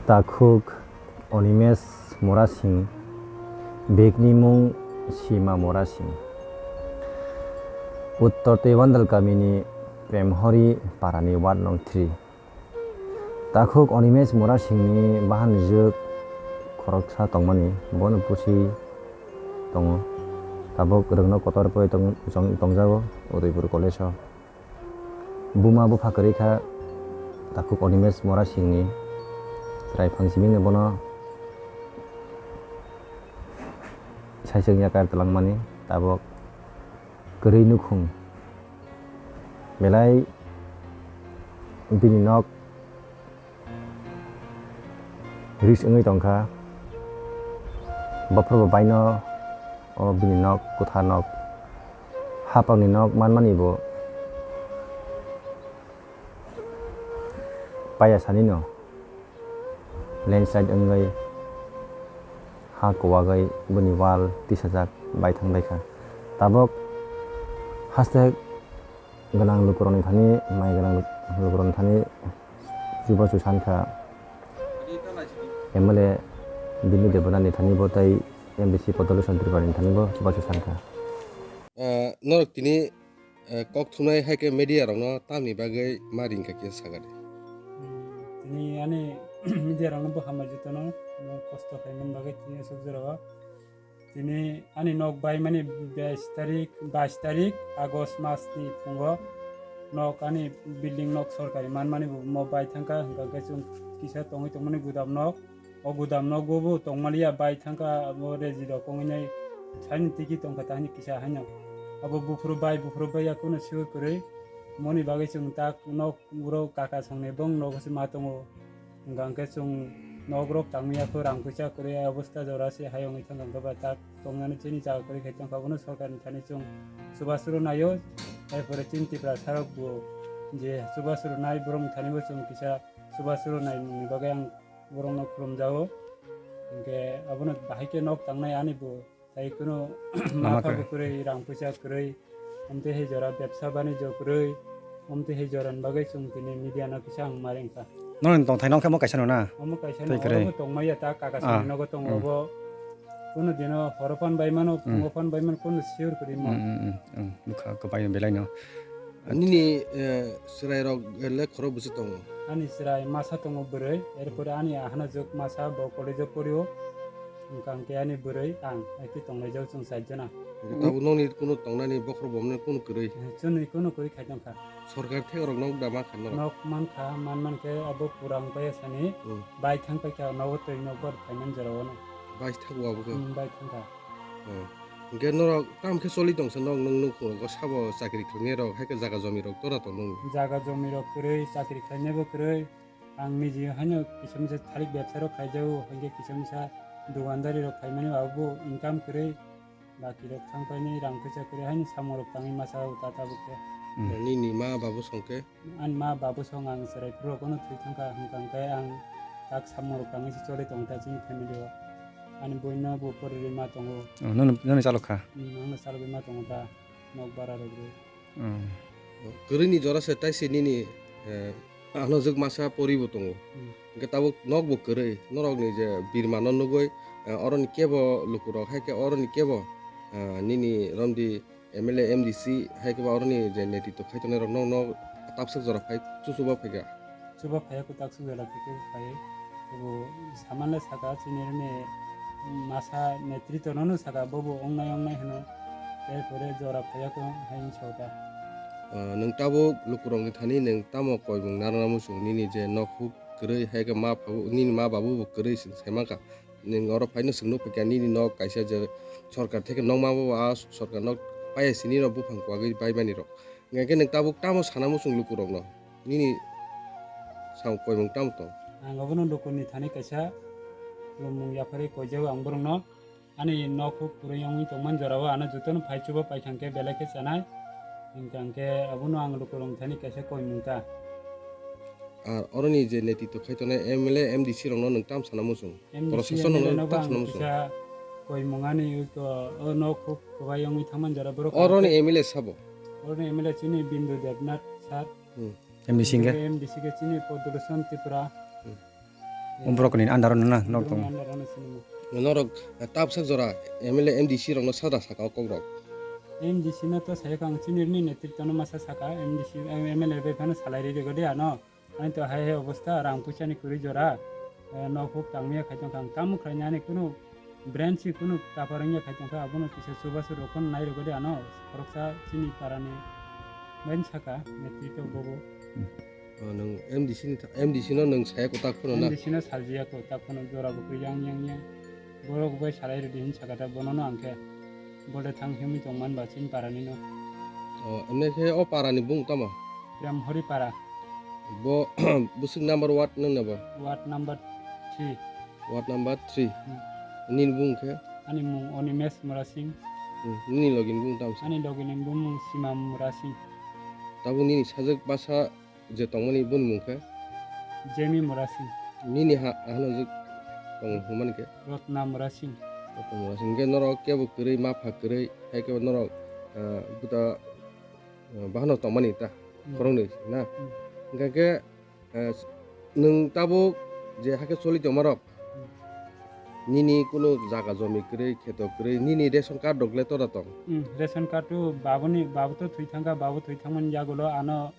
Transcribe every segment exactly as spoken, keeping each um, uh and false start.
Takhuk Animesh Murasing, bikni mung Sima Murasing. Uttor Teiwandal kamini Premhori parani ward nong three. Takhuk Animesh Murasingni bahan juk khoroksa tongmani, bono pusi tongo. Tabuk rwngno kotor pore tong-, tong-, tongjago Udaipur College o. Buma bupha kwrwi kha takhuk Animesh Murasingni, chwrai phang simi no bono saisung yakar twlangmani tabuk kwrwi nukhung belai bini nok risk wngwi tongkha. Bophuru bo baino o bini nok, kwthar nok, hapangni nok manmani bo paya sanino landslide wngwi ha kuwagwi bini wall tisajak baithang baikha. Tabuk haste gwnang lukurokni thani, mai gwnang luk-, lukurokni thani chubachu sankha M L A Bindu Debbarmani thani bo tei M D C Padma Lochon Tripathi ni thani bo chubachu sankha. Ah, norok tini, eh, kok thumnai hai khe media rokno tamni bagwi ma ringkha khe sakadi. Hmm, tini ani media rokno bo hambai jotono, no kosto khaimani bagwi tini aswk jorao. Tini ani nok baimani bais tarik, bais tarik August mas ni phungo nok ani building nok sorkari manmani bo mo bai thangkha, hwnkha khe chwng kisa tongwi tongmani gudam nok. O gudam nok bo bo tongmaliya bai thangkha, abo reji rok wngwi nai saini tiki tongkha tahini kisa haino. Abo buphuru bai, buphuru bai ya kuno sure kwrwi. Moni bagwi chwng tak nok uro kaka songni bong nogo se ma tongo. Hwnkha hwnkhe chwng nok rok tangwi ya kho rang puisa kwrwi, a obostha jora se hayung wngwi thangkha hwnkhe ba tak tongnani chini jaga kwrwi khai tongkha, bono sorkar ni thani chwng chubachu rw naio. Erpore chini Tiprasa rok bo je chubachu rwnai borok ni thani bo chwng kisa chubachu rwnai ni bagwi ang borok no khulum jago. Hwnkhe abono bahai khe nok tangnai ani bo. Tai kuno Lama mapha kwrwi. Bo kwrwi, rang puisa kwrwi, omtwi hai jora bebsa banijyo kwrwi, omtwi hai jora ni bagwi chwng tini media no kisa ang ma ringkha. Nono tongthai nong khe omo kaisa no na? Omo kaisa no, tei kwrwi. Oro bo tongmaya ta kaka Ah. Sani nogo tongo. Mm. Bo kuno dino horo phan bai mano, Mm. Phungo phan bai mano, kuno sure kwrwi mo. Mm, mm, mm, mm. Bwkha kwbai no belai no. Nini, eh, chwrai rok, eh, le khorok bwswk tongo? Ani chwrai masa tongo bwrwi, erpore ani ahana jwk masa bo college o porio. Hwnkha hwnkhe ani bwrwi ang hai khe tonglaijak chwng char jona. Hwnkhe tabuk nokni kunu tongnani bokhorok bomni kunu kwrwi? Eh, chwngni kunu kwrwi khai tongkha. Sorkar thek rok nok da mankha norok? Nok mankha, man mankhe abo pura wngpaiya sani Hmm. Bai thangpaikha nogo twi nokbar phaimani jorao no. Bai thangkha abo khe? Hmm, bai thangkha. Oh. Hwnkhe norok tamo khe choli tong se nok nwng nukhung rogo sabo chakri khlainai rok hai khe jaga jomi rok tora tong nung? Jaga jomi rok kwrwi, chakri khlainai bo kwrwi. Ang niji haino kisa misa thalik bebsa rok khlaijago, hwnkhe kisa misa dukandari rok khlaimani abo bo income kwrwi. Baki rok thangpaini rang puisa kwrwi haino samung rok tangwi masa o ta tabuk khe. Hmm. Nini ma babu song khe? Ani ma babu song ang chwrai phuru rok no thwi thangkha hwnkha hwnkhe ang tak samung rok tangwi se choli tongo ta chini family o. Ani bui no bo poriri ma tongo. Oh, nono, nono chalo kha? Hmm, ang no chalogwi ma tongo ta nok bara rok rwi. Hmm. Kwrwini jora se tai se nini, eh, ano jwk masa pori bo tongo. Hmm. Hwnkhe tabuk nok bo kwrwi, norok ni je birma no nugwi, eh, oroni kebo lukurok hai khe oroni kebo, eh, nini romdi M L A, M D C hai khe ba oroni je netritw khai tongnai rok nok nok tabswk jora phai chuchuba phaikha. Chuba phaiya khe taksuk jora khe kebo phai. Ebo samanle saka chini rwni masa netritw nono saka bobo ongnai ongnai hwno. Erpore jora phaiya khe hai wngsa ta. Ah, nwng tabuk lukurokni thani nwng tamo koimung narwkna muchung nini je nok huk kwrwi hai khe ma phabu nini ma babu bo kwrwi se sai mankha. Nwng oro phaino swngno phaikha nini nok kaisa je sorkar theke nokma bo a sorkar nok paiya sini rok buphang kwagwi baimani rok. Hwnkhe nwng tabuk tamo sana muchung lukurokno? Nini sam koimung tamo tong? Ang obono lukurni thani kaisa khulumung yapharwi koijago ang borokno. Ani nok huk kwrwi wngwi tongmani jorao ano jotono phai chuba paithang khe belai khe chanai. Hwnkha hwnkhe abono ang lukurokni thani kaisa koimung ta. Ar oroni je netritw khai tongnai M L A, M D C rokno nwng tam sana muchung? M D C, Proshasonno M L A nwng nobo tam ang sana muchung? Kisa koimung ani iko o nok huk kwbai wngwi thangmani jora borok Oroni kha M L A sabo? Oroni M L A chini Bindu Debnath sir. Hmm. M D C hwnkhe? M D C khe chini Padma Lochon Tripura. Hmm. O borok ni under o na, nok tongo. Under o no sini mo. Norok, eh, tabsak jora M L A, M D C rokno sada saka o kokrok. M D C no to saya kang chini ni netrito no masa saka, M D C, M L A bai phano salai ri godi ano. Ani to hai hai obostha, rang puisa ni kwrwi jora, eh, nok huk tangmaya khai tongkha, ang tamo khlainani kunu branch si kunu tapar wngya khai tongkha, abono kisa chubachu rok phano nai rwgwi de ano, khoroksa chini parani bai saka, netrito bobo. O, nwng M D C ni tha-, M D C no nwng saya kwtak phano na? M D C no saljiya kwtak phano, jora bo kwrwi yang yang yang. Borok bai salai rwdi hin saka ta, bono no ang khe bole thang himwi tongman ba chini parani no. O, emne khe o parani bung tamo? Prem Hori para. Bo, bwswk number ward nang na bo? Ward number three. Ward number three. Hmm. Nini bung khe? Ani mung Onimesh Murasing. Hmm, nini logi ni bung tamo se? Ani logi ni bung Simam Murasing. Tabuk nini sajwk basa je tongmani boni mung khe? Jemi Murasing. Nini ha, hano je tong hwnmani khe? Rotna Murasing. Rotna Murasing. Hingkhe norok kebo kwrwi, ma pha kwrwi, hai khe norok, ah, buta, ah, bahano tongmani ta, hmm, khoroknwi na? Hmm. Hingkhe khe, ah, nwng tabuk je hakhe choli tongmarok, hmm, nini kunu jaga jomi kwrwi, kheto kwrwi, nini ration card rok le tora tong? Hmm, ration card to babuni, babu to thwi thangkha, babu thwi thangmani yagulo ano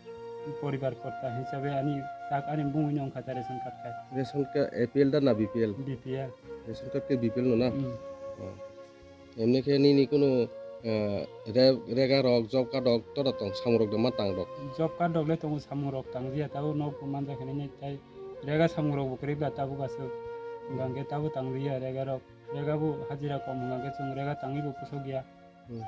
poribar korta hisabe ani tak ani bumungni wngkha ta ration card khai. Ration card A P L da na B P L? B P L. Ration card khe B P L no na? Hmm. Oh. Emni khe nini kunu, eh, re-, rega rok, job card rok tora tong, samung rok de ma tang rok? Job card rok le tongo, samung rok tang jia, tabuk nok bo manja khe nini tai rega samung rok bo kwrwi bla tabuk aswk. Hwnkha khe tabuk tang jia rega rok, rega bo hajira kom hwnkha khe chwng rega tangwi bo pusok ya. Hmm.